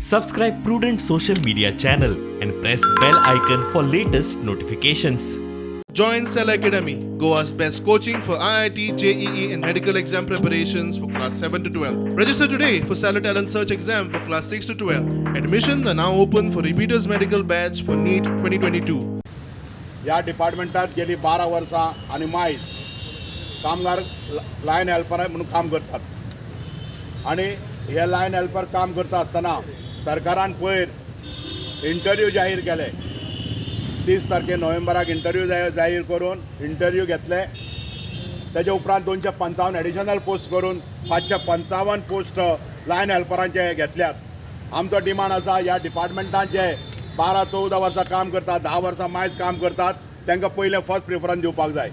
Subscribe Prudent Social Media channel and press bell icon for latest notifications. Join Cell Academy, Goa's best coaching for IIT, JEE, and medical exam preparations for class 7 to 12. Register today for Cellar Talent Search exam for class 6 to 12. Admissions are now open for repeaters medical batch for NEET 2022. ह्या डिपार्टमेंटात गेली 12 वर्सां आनी मायज कामगार line helper म्हणून काम करतात आनी हे लायन हेल्पर काम करता आसतना सरकारान पयर इंटरव्यू जाहीर केले. 30 तारखे नोव्हेंबराक इंटरव्यू जाहीर करून इंटरव्यू घेतले. तेजे उपरांत 255 एडिशनल पोस्ट करून 555 पोस्ट लायन हेल्परांचे घेतल्यात. आमचो डिमांड आसा, ह्या डिपार्टमेंटान जे 12 14 वर्सां काम करतात, 10 वर्सां मायज काम करतात, तांकां पयलें फर्स्ट प्रिफरन्स दिवपाक जाय.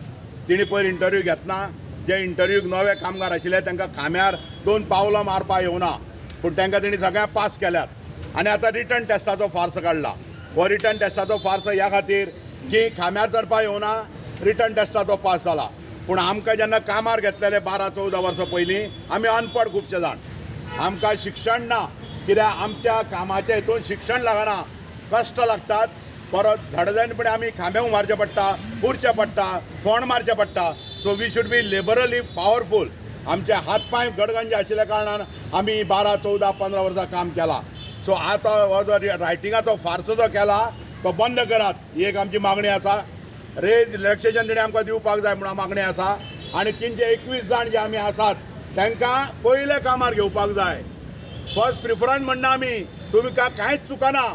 तेणी पयर इंटरव्यू घेतना जे इंटरव्यूक नवे कामगार आशिल्ले तांकां खांब्यार 2 पावलां मारपाक येवना, पूण तांकां तेणी सगळ्यांक पास केल्यात. आनी आतां रिटर्न टेस्टाचो फार्स काडला. हो रिटर्न टेस्टाचो फार्स ह्या खातीर की खांब्यार चडपाक येवना, रिटर्न टेस्टाचो पास जाला. पूण आमकां जेन्ना कामार घेतलेले 12 14 वर्सां पयलीं, आमी अनपड खुबशे जाण, आमकां शिक्षण ना, कित्याक आमच्या कामाच्या हितून शिक्षण लागना, कश्ट लागतात. परत धडधडपणे आमी खांबे मारचे पडटा, पुरचें पडटा, फोंड मारचें पडटा. So we should be labourally powerful. आमचे हात पांय गडगंज आशिल्ल्या कारणान आमी 12 14 15 वर्सां काम केलां. सो आतां हो जो रायटिंगाचो फार्सो जो केला तो बंद करात, ही एक आमची मागणी आसा. रेज रिलॅक्सेशन तेणी आमकां दिवपाक जाय म्हणून मागणी आसा. आनी 321 जाण जे आमी आसात तांकां पयले कामार घेवपाक जाय. फर्स्ट प्रिफरन्स म्हणना आमी, तुमी कांयच चुकना,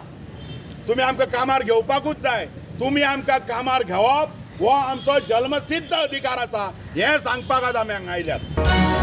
तुमी आमकां कामार घेवपाकूच जाय. तुमी आमकां कामार घेवप हो आमचो जल्मसिद्ध अधिकार आसा, हें सांगपाक आज आमी हांगा आयल्यात.